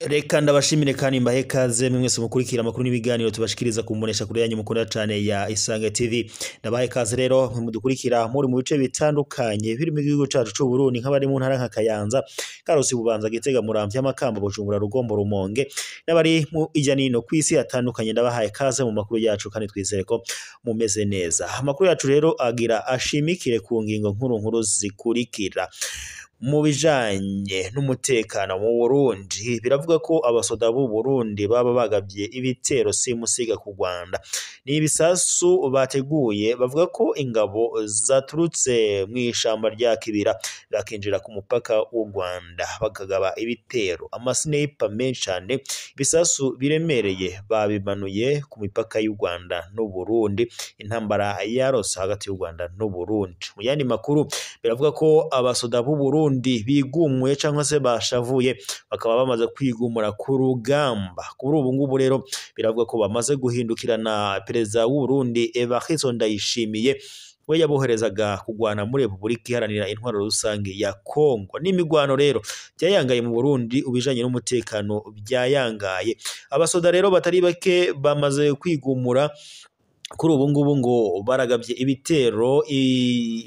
Reka ndabashimire kandi mbahe kaze mwese mukurikira amakuru n'ibiganiro tubashikiriza kumbonesha kure yanyu mukunda cane ya Isange TV. Ndabahe kaze rero mudukurikira muri mu bice bitandukanye biri mu gihugu cacu c'u Burundi, nk'abari mu ntara nka Kayanza, Karusi, Bubanza, Gitega, Muramvya, Makamba, Bujumbura, Rugombo, Rumonge, n'abari mu ijya nino kw'isi atandukanye. Ndabahaye kaze mu makuru yacu kandi twizere ko mumeze neza. Amakuru yacu rero agira ashimikire ku ngingo nkuru nkuru zikurikira. Mu bijanye n'umutekano mu Burundi, biravuga ko abasoda b'u Burundi baba bagabye ibitero simusiga ku Rwanda. Ni ibisasu bateguye, bavuga ko ingabo zaturutse mw'ishamba rya Kibira bakinjira ku mupaka w'u Rwanda bakagaba ibitero, amasniper menshi cane, ibisasu biremereye babimanuye ku mipaka y'u Rwanda n'u Burundi. Intambara yarose hagati y'u Rwanda n'u Burundi. Mu yandi makuru biravuga ko abasoda b'u Burundi bigumuye cyangwa se bashavuye, bakaba bamaze kwigumura ku rugamba. Kuri ubu ngubu rero biravuga ko bamaze guhindukirana perezida w'u Burundi Evariste Ndayishimiye, we yaboherezaga kugwana muri Repubulika Iharanira Intwaro Rusange ya Kongo. N'imigwano rero byayangaye mu Burundi, ubijanye n'umutekano byayangaye. Abasoda rero batari bake bamaze kwigumura kuri ubu ngubu, ngo baragabye ibitero.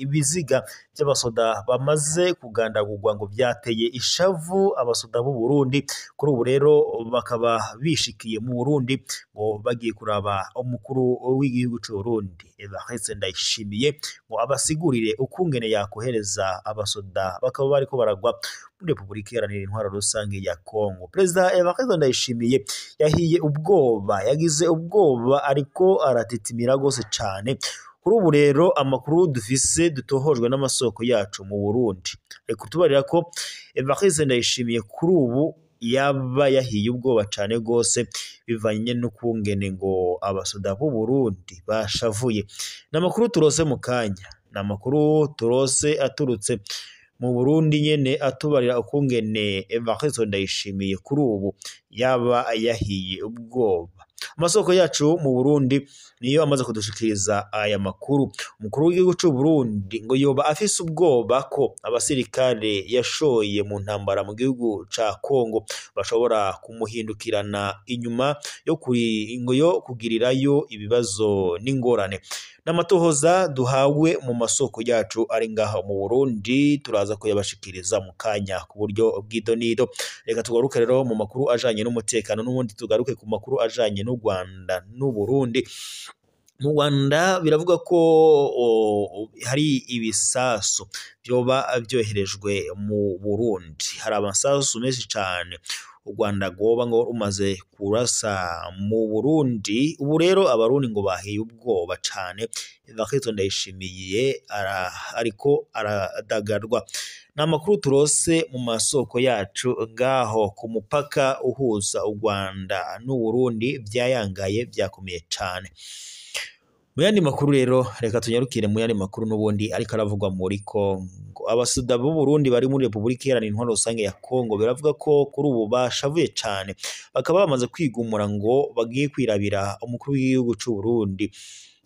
Ibiziga by'abasoda bamaze kugandagurwa ngo byateye ishavu abasoda b'u Burundi. Kuri ubu rero bakaba bishikiye mu Burundi ngo bagiye kuraba umukuru w'igihugu c'u Burundi Evariste Ndayishimiye ngo abasigurire ukungene yakohereza abasoda bakaba bariko baragwa muri Repubulika Iharanira Intwaro Rusange ya Kongo. Perezida Evariste Ndayishimiye yahiye ubwoba, yagize ubwoba, ariko aratitimira gose cane. Kuri ubu rero amakuru dufise dutohojwe n'amasoko yacu mu Burundi ari kutubarira ko Evariste Ndayishimiye kuri ubu yaba yahiye ubwoba cane gose, bivanye n'ukungene ngo abasoda b'u Burundi bashavuye. Ni amakuru turose mu kanya, ni amakuru turose aturutse mu Burundi nyene, atubarira ukungene Evariste Ndayishimiye kuri ubu yaba yahiye ubwoba. Amasoko yacu mu Burundi niyo amaze kudushikiriza aya makuru. Umukuru w'igihugu c'u Burundi ngo yoba afise ubwoba ko abasirikare yashoye mu ntambara mu gihugu ca Kongo bashobora kumuhindukirana inyuma yo kuri ngo yo kugirirayo ibibazo n'ingorane. N'amatohoza duhawe mu masoko yacu ari ngaha mu Burundi, turaza kuyabashikiriza mu kanya ku buryo bw'idonido. Reka tugaruke rero mu makuru ajanye n'umutekano, n'ubundi tugaruke ku makuru ajanye n'u Rwanda n'u Burundi. Mu Rwanda biravuga ko hari ibisasu vyoba vyoherejwe mu Burundi. Hari amasasu menshi cane u Rwanda rwoba ngo rumaze kurasa mu Burundi. Ubu rero abarundi ngo bahiye ubwoba cane. Evariste Ndayishimiye ariko aradagadwa. Ni amakuru turose mu masoko yacu ngaho ku mupaka uhuza u Rwanda n'u Burundi, vyayangaye, vyakomeye cane. Mu yandi makuru rero, reka tunyarukire mu yandi makuru n'ubundi ariko aravugwa muri Kongo. Abasoda b'u Burundi bari muri Repubulika Iharanira Intwaro Rusange ya Kongo biravuga ko kuri ubu bashavuye cane, bakaba bamaze kwigumura ngo bagiye kwirabira umukuru w'igihugu c'u Burundi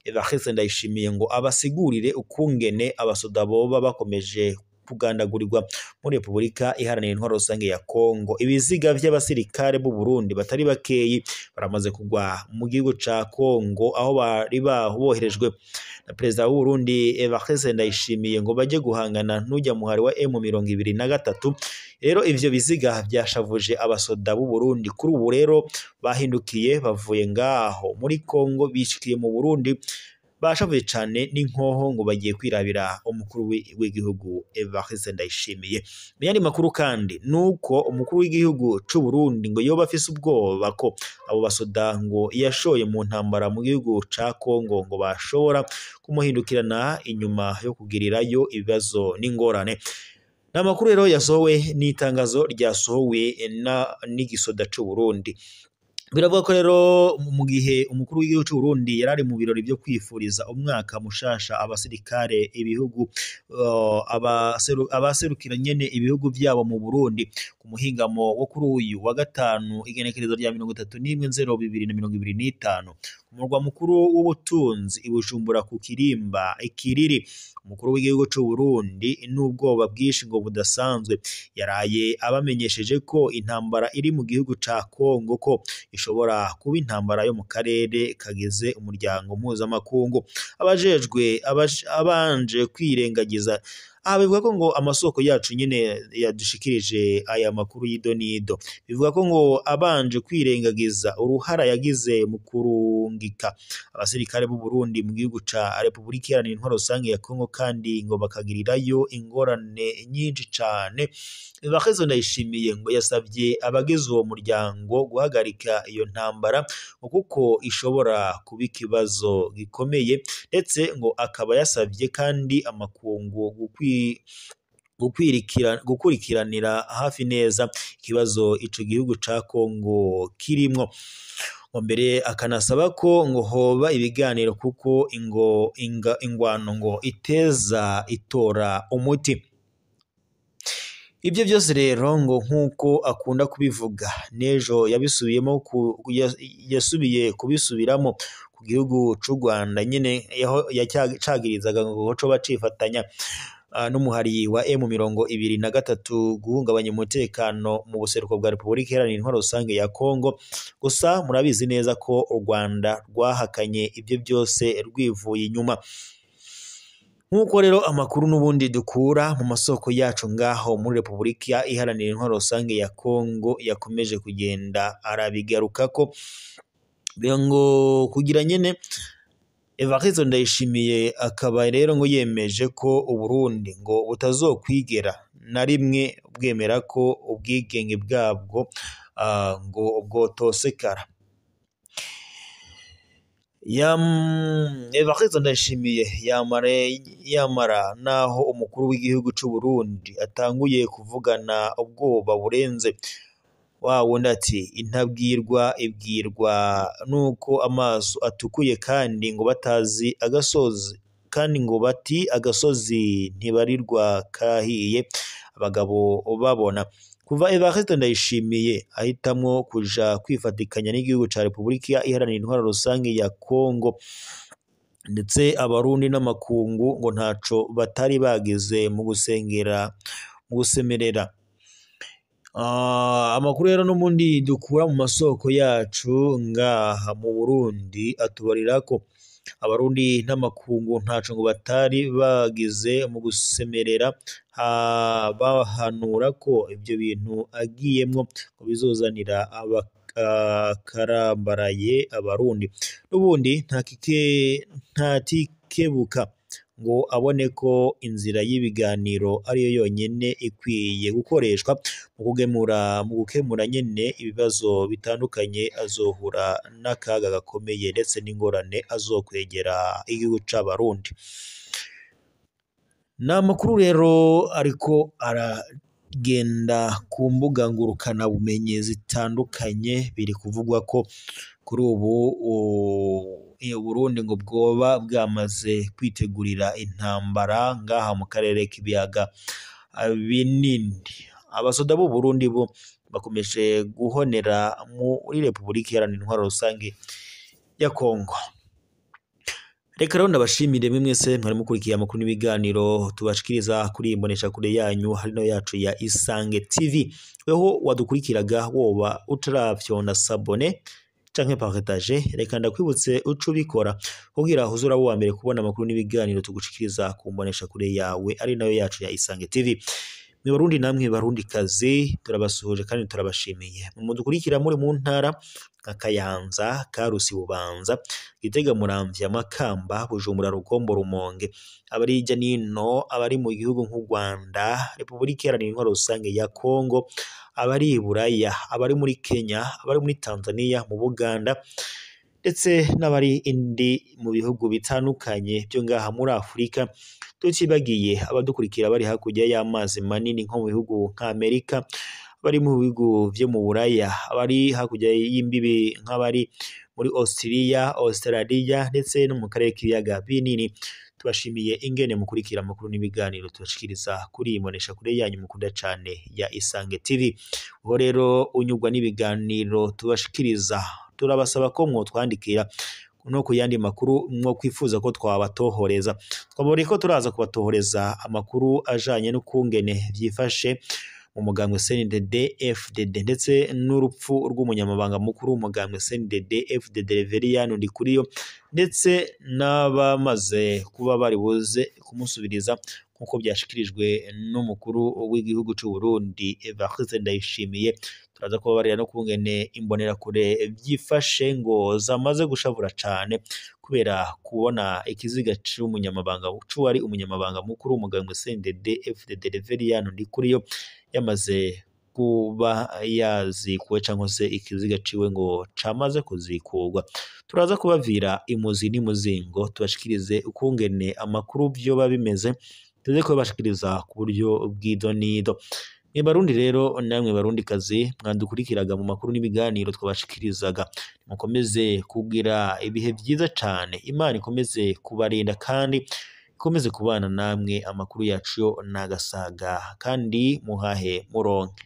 Evariste Ndayishimiye ngo abasigurire ukungene abasoda boba bakomeje kugandagurirwa muri Repubulika Iharanira Intwaro Rusange ya Kongo. Ibiziga vy'abasirikare b'u Burundi batari bakeyi baramaze kugwa mu gihugu ca Kongo, aho bari boherejwe na perezida w'u Burundi Evariste Ndayishimiye ngo baje guhangana n'ujya muhari wa M23. Rero ivyo biziga vyashavuje abasoda b'u Burundi. Kuri ubu rero bahindukiye bavuye ngaho muri Kongo bishikiye mu Burundi bashavuye cane n'inkoho ngo bagiye kwirabira umukuru w'igihugu Evariste Ndayishimiye. Mu yandi makuru kandi nuko umukuru w'igihugu c'u Burundi ngo yoba afise ubwoba ko abo basoda ngo yashoye mu ntambara mu gihugu ca Kongo ngo bashobora kumuhindukirana inyuma yo kugirirayo ibibazo n'ingorane. Ni amakuru rero yasohowe n'itangazo ryasohowe n'igisoda c'u Burundi. Biravuga ko rero mu gihe umukuru w'igihugu c'u Burundi yarari mu birori vyo kwifuriza umwaka mushasha abasirikare ibihugu abaserukira nyene ibihugu vyabo mu Burundi ku Ku muhingamo wo kuri uyu wa gatanu igenekerezo rya 31/02/2025 ku murwa mukuru w'ubutunzi i Bujumbura ku Kirimba Ikiriri, umukuru w'igihugu c'u Burundi n'ubwoba bwinshi ngo budasanzwe yaraye abamenyesheje ko intambara iri mu gihugu ca Kongo ko ishobora kuba intambara yo mu karere kagize umuryango mpuzamakungu. Abajejwe abanje kwirengagiza aha bivuga ko ngo amasoko yacu nyine yadushikirije aya makuru y'idonido, bivuga ko ngo abanje kwirengagiza uruhara yagize mu kurungika abasirikare b'u Burundi mu gihugu ca Republika Iharanira Intwaro Rusange ya Kongo, kandi ngo bakagirirayo ingorane nyinshi cane. Evariste Ndayishimiye ngo yasabye abagize uwo muryango guhagarika iyo ntambara ngo kuko ishobora kuba ikibazo gikomeye, ndetse ngo akaba yasabye kandi amakungu gukurikiranira hafi neza ikibazo ico gihugu ca Kongo kirimwo. Ngo mbere akanasaba ko ngo hoba ibiganiro kuko ingwano ngo iteza itora umuti. Ibyo byose rero ngo nk'uko akunda kubivuga n'ejo yabisubiyemo yasubiye kubisubiramo ku gihugu c'u Rwanda nyene aho yacagirizaga ngo coba cifatanya n'umuhari wa M23 guhungabanya umutekano mu buseruko bwa Republika Iharanira Intwaro Rusange ya Kongo. Gusa murabizi neza ko u Rwanda rwahakanye ibyo byose rwivuye inyuma. Nk'uko rero amakuru n'ubundi dukura mu masoko yacu ngaho muri Republika Iharanira Intwaro Rusange ya Kongo yakomeje kugenda arabigarukako, ngo kugira nyene Evariste Ndayishimiye akaba rero ngo yemeje ko Uburundi ngo butazokwigera na rimwe bwemera ko ubwigenge bwabwo ngo bwotosekara. Evariste Ndayishimiye yamara naho umukuru w'igihugu c'u Burundi atanguye kuvugana ubwoba burenze wa wundi ati intabwirwa ibwirwa nuko amaso atukuye, kandi ngo batazi agasozi, kandi ngo bati agasozi ntibarirwa kahiye abagabo babona. Kuva Evariste Ndayishimiye ahitamwo kuja kwifatikanya n'igihugu ca Republika Iharanira Intwaro Rusange ya Kongo, ndetse abarundi n'amakungu ngo ntaco batari bagize mu gusengera mu gusemerera. Amakuru rero n'ubundi dukura mu masoko yacu ngaha mu Burundi atubarira ko abarundi n'amakungu ntaco ngo batari bagize mu gusemerera, bahanura ko ibyo bintu agiyemwo ngo bizozanira akarambaraye abarundi. N'ubundi ntatikebuka ngo abone ko inzira y'ibiganiro ariyo yonyene ikwiye gukoreshwa mu gukemura nyene ibibazo bitandukanye, azohura n'akaga gakomeye ndetse n'ingorane azokwegera igihugu c'abarundi. Ni amakuru rero ariko aragenda ku mbuga ngurukana bumenyi zitandukanye, biri kuvugwa ko kuri ubu Burundi ngo bwoba bwamaze kwitegurira intambara ngaha mu karere k'ibiyaga binini. Abasoda b'u Burundi bo bakomeje guhonera muri Republika Iharanira Intwaro Rusange ya Kongo. Reka rero ndabashimire mwe mwese mwari mukurikiye amakuru n'ibiganiro tubashikiriza kuri imbonesha kure yanyu harino yacu ya Isange TV. Weho wadukurikiraga woba utaravyonda sabone canke partage, reka ndakwibutse uco ubikora kugira uzura wa mbere kubona amakuru n'ibiganiro tugushikiriza ku mbonesha kure yawe ari nayo yacu ya Isange TV. Mwe Barundi namwe Barundi kazi turabasuhuje kandi turabashimiye. Mudukurikira muri mu ntara nka Kayanza, Karusi, Bubanza, Gitega, Muramvya, Makamba, Bujumbura, Rugombo, Rumonge, abari hirya nino, abari mu gihugu nk'u Rwanda, Republika Iharanira Intwaro Rusange ya Kongo, abari i Buraya, abari muri Kenya, abari muri Tanzania, mu Buganda, ndetse n'abari indi mu bihugu bitandukanye byo ngaha muri Afurika, tutibagiye abadukurikira bari hakurya y'amazi manini nko mu bihugu nka Amerika, abari mu bihugu vyo mu Buraya, abari hakurya y'imbibi nk'abari muri Australia, ndetse no mu karere k'ibiyaga binini. Tubashimiye ingene mukurikira amakuru n'ibiganiro tubashikiriza kuri iyi mbonesha kure yanyu mukunda cane ya Isange TV. Uho rero unyurwa n'ibiganiro tubashikiriza, turabasaba ko mwotwandikira no ku yandi makuru mwo kwifuza ko twabatohoreza. Twabonye ko turaza kubatohoreza amakuru ajanye n'ukungene vyifashe mu mugambwe CNDD FDD ndetse n'urupfu rw'umunyamabanga mukuru w'umugambwe CNDD FDD Reverien Ndikuriyo, ndetse n'abamaze kuba bari buze kumusubiriza nk'uko byashikirijwe n'umukuru w'igihugu c'u Burundi Evariste Ndayishimiye. Turaza kubabarira no kungene imbonerakure vyifashe ngo zamaze gushavura cane kubera kubona ikiziga c'umunyamabanga c'uwari umunyamabanga mukuru w'umugambwe CNDD FDD Reverien Ndikuriyo yamaze kuba yazikuwe cyangwa se ikiziga ciwe ngo camaze kuzikurwa. Turaza kubavira imuzi n'imuzingo, tubashikirize ukungene amakuru vyoba bimeze, tuze kubashikiriza ku buryo bw'idonido. Mwe Barundi rero namwe Barundi kazi mwandukurikiraga mu makuru n'ibiganiro twabashikirizaga, mukomeze kugira ibihe vyiza cane, Imana ikomeze kubarinda kandi ikomeze kubana namwe. Amakuru yacu yo nagasaga kandi muhahe muronke.